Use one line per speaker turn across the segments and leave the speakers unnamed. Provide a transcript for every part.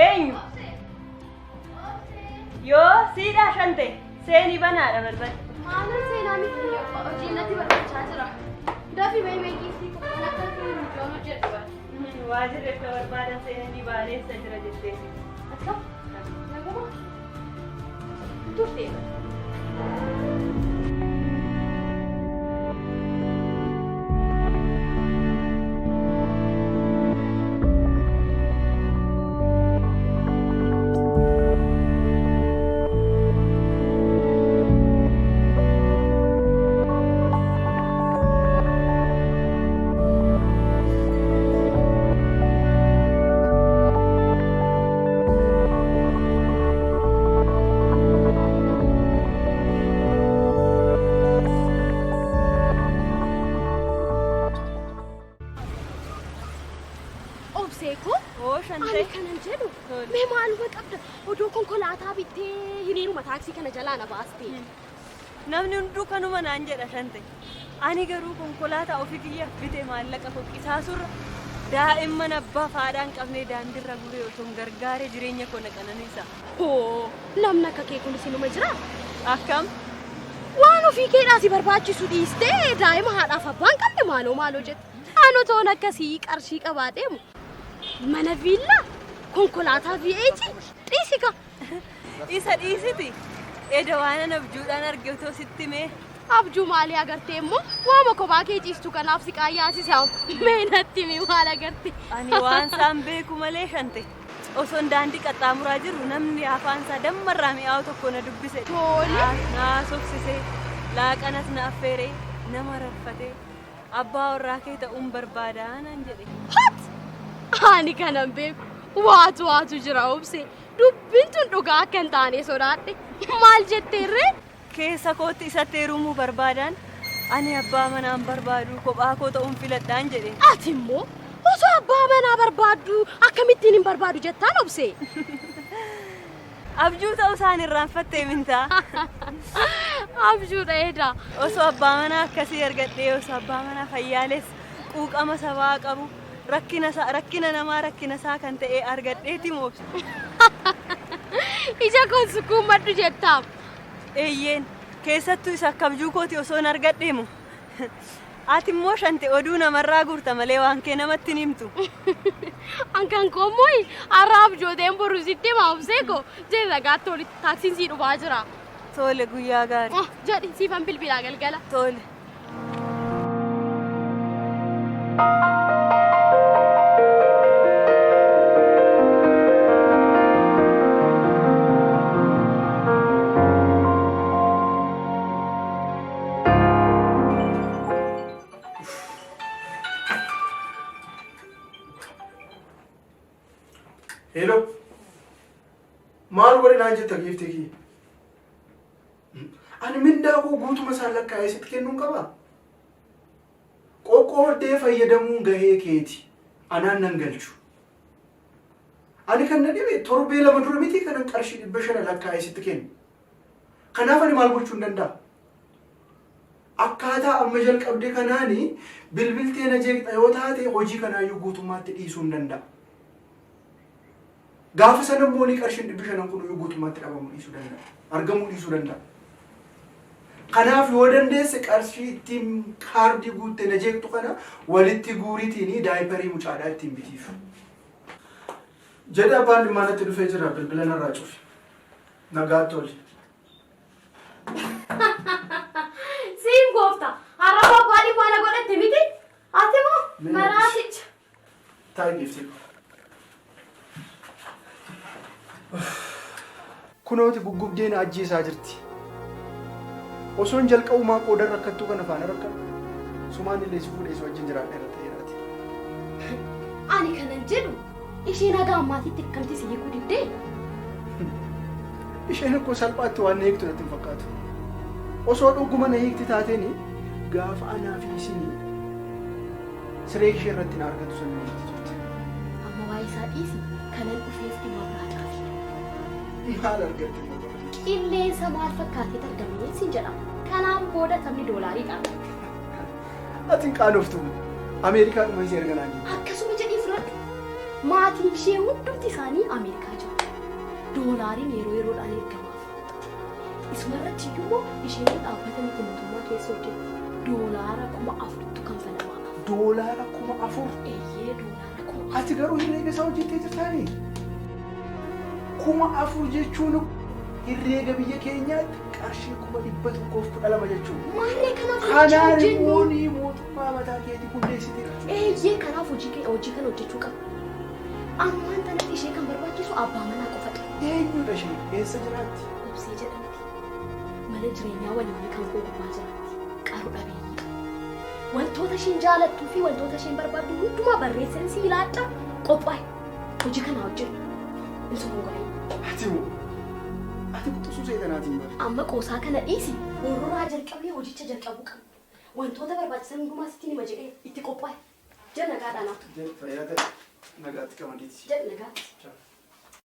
Eenyu? Yoo siidhaa shante seenii banaadha balbala.
Maalan seenaa miti hojiin natti barbaachaa jira. Dafi mee mee giiftii koo kan akka hin mijoon hojjedhu bara.
Waajirri akka barbaadan seenanii baaneessa jira jettee.
Akkam? Naguma? Turte. Obsee koo
Oo
ani
shantee.
kanan jedhu
Tole.
mee maaluma qabda odoo konkolaataa bittee hiriiruma taaksii kana jalaa na baaste.
Namni hunduu kanuma naan jedha shante. Ani garuu konkolaataa ofii kiyyaaf bite maallaqa koo qisaasurra daa'imman abbaa fi haadha hin qabne daandiirra guree osoo hin gargaaree jireenya koo na qananiisa.
Hoo namni akka kee kunis inuma jira.
Akkam?
Waan ofii keedhaa si barbaachisu dhiistee daa'ima haadhaaf abbaa hin qabne maaloo maaloo jette. Ani otoon akkasii qarshii qabaadheemu mana viillaa konkolaataa V8 dhiisi ka.
Isa dhiisiti. Eda waan an abjuudhaan arge otoo sitti himee.
Abjuu maalii agartee immoo waama kophaa kee ciistu kanaaf si qaayyaasisa. Mee natti himi maal agarte?
Ani waan isaan beeku malee shante. Osoon daandii qaxxaamuraa jiru namni afaan isaa dammarraa mi'aawu tokko na dubbise.
Tole.
Na haasofsise, laaqanas na affeere, nama rarfate, abbaa warraa kee ta'uun barbaadaa naan jedhe.
Hat! Ani kanan beeku waatu waatu jira obse. Dubbiin tun dhugaa akka hin taane sodaadhe. Maal jetteerree?
Keessa kootti isatti heerumuu barbaadaan ani abbaa manaan barbaadu kophaa koo ta'uun filadhaan jedhe.
Ati immoo osoo abbaa manaa barbaaddu akkamittiin hin barbaadu jettaan obse?
Abjuu ta'uu isaan irraanfattee mintaa.
Abjuudha edaa.
Osoo abbaa manaa akkasii argadhee osoo abbaa manaa fayyaales quuqama sabaa qabu rakkina isaa rakkina namaa rakkina isaa kan ta'e argadheeti moobsa.
Ija koon sukkuummadhu jettaa.
Eeyyeen keessattuu isa akka abjuu kooti osoo hin argadheemu. Ati immoo shante oduu namarraa guurta malee waan kee namatti hin himtu.
An kan koo immoo har'a abjooteen boru sitti hima obsee koo jedhi nagaatti olitti taaksiin sii dhufaa jira.
Tole guyyaa gaarii.
Oh, jedhi siifan bilbilaa galgala.
Tole.
Hello. Maal godhe naan jetta giiftii kiyya? Ani mindaa koo guutuma isaan lakkaa'ee sitti kennuun qabaa? Qoqqooddee fayyadamuun gahee keeti. Anaan nan galchu. Ani kan na dhibe torbee lama dura miti kanan qarshii 500 lakkaa'ee sitti kennu. Kanaaf ani maal gochuu hin danda'a? Akkaataa amma jalqabde kanaani bilbiltee na jeeqxa yoo taate hojii kanaayyuu guutummaatti dhiisuu hin danda'a. Gaafa sana immoo ni qarshiin 500 kun iyyuu guutummaatti dhabamuu dhiisuu danda'a. Argamuu dhiisuu danda'a. Kanaaf yoo dandeesse qarshii ittiin kaardii guuttee na jeeqxu kana walitti guuritiin daayiparii mucaadhaa ittiin bitiif. Jedhe abbaan dhimmaa natti dhufee jira bilbila narraa cufi. Nagaatti oli.
Siin goofta. Har'a abbaa dhimmaa na godhatte miti. Ati moo
Mee
maraaticha.
Taa'i giiftii koo. Kunooti guggubdee na ajjeesaa jirti. Osoon jalqabumaa qoodan rakkattuu kana faana rakkadhu. Sumaan illee si fuudhee si wajjin jiraadheera ta'eeraati.
Ani kanan jedhu isheen haga ammaatitti akkamti si hiikuu diddee?
Isheen akkoo salphaatti waan na hiiktu natti hin fakkaatu. Osoo dhuguma na hiikti taateeni gaafa anaa fi isinii siree ishee irratti na argatu sana na hiikti turte.
Amma waa'ee isaa dhiisi. Kanan dhufeef dhimma biraadhaafi.
Maal argatte immoo?
Qilleensa maal fakkaatee argamee siin jedhama. Kanaan booda taphni doolaariidhaan.
Ati hin qaanoftu. Ameerikaa dhuma ishee erga naan jettu.
Akkasuma jedhii fudhadhu. Maatiin ishee hundumti isaanii Ameerikaa jiru. Doolaariin yeroo yeroodhaan ergamaaf. Isuma irratti iyyuu isheen dhaabbata miti mootummaa keessa hojjetti. Doolaara 4000tu kanfalamaaf.
Doolaara 4000.
Eeyyee, doolaara 4000.
Ati garuu herreega isaa hojjettee jirtaani? 4000 jechuun herreega biyya keenyaatti qarshii 112,000 jechuudha.
Maarree kanaaf hojii
Kanaan
hojjennu.
immoo mootummaa mataa keetii hundeessitee jechuudha.
Eeyyee, kanaaf hojii kana hojjechuu qabna. Ammaan tanatti ishee kan barbaachisu abbaa manaa qofadha.
Eenyudha ishee? Eessa jiraatti?
Obsee jedhamti. Mana jireenyaa waliin kan koo gubbaa jiraatti. Qaru dhabeeyyii. Wantoota isheen jaalattuu fi wantoota isheen barbaaddu hundumaa barreessan si ilaadha. Qophaa'e. Hojii kana hojjennu. Hin sogongorayin.
Ati moo? Ati quxisuu seetanaatiin bara.
Amma qoosaa kana dhiisi. Bororraa jalqabnee hojicha jalqabuu qabna. Wantoota barbaachisan hundumaa sitti hima jedhee itti qophaa'e. Jala nagaadhaan haa ta'u.
Fayyaa ta'e. Nagaatti qamadiiti.
Jala nagaatti.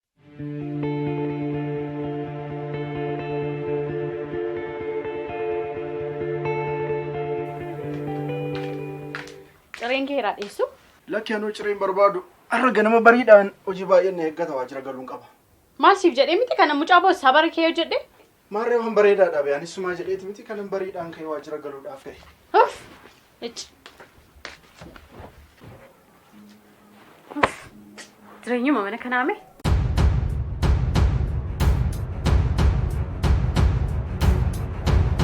Cireen kee irraa dhiyeessu?
Lakki, anoo cireen barbaadu. Har'a ganama bariidhaan hojii baay'een na eeggata, waajjira galuun qaba.
Maal siif jedhee miti kana mucaa boossaa bara kee hojjedhe?
Maarree, waan bareedaadha be, anis sumaa jedheeti miti kanan bariidhaan ka'ee waajjira galuudhaaf ka'e.
Uff! Icci. Uff! Jireenyuma mana kanaa mee?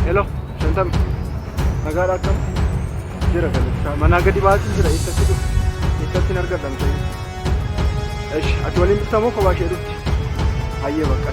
Hello, Shantami. Nagaadha, akkam? Jira galata. Manaa gadi baatii jira, eessatti dhufu? Eessatti hin argadhan ta'e? Esh, ati waliin dhufta moo kophaa ishee dhufti? Hayyee, bakka.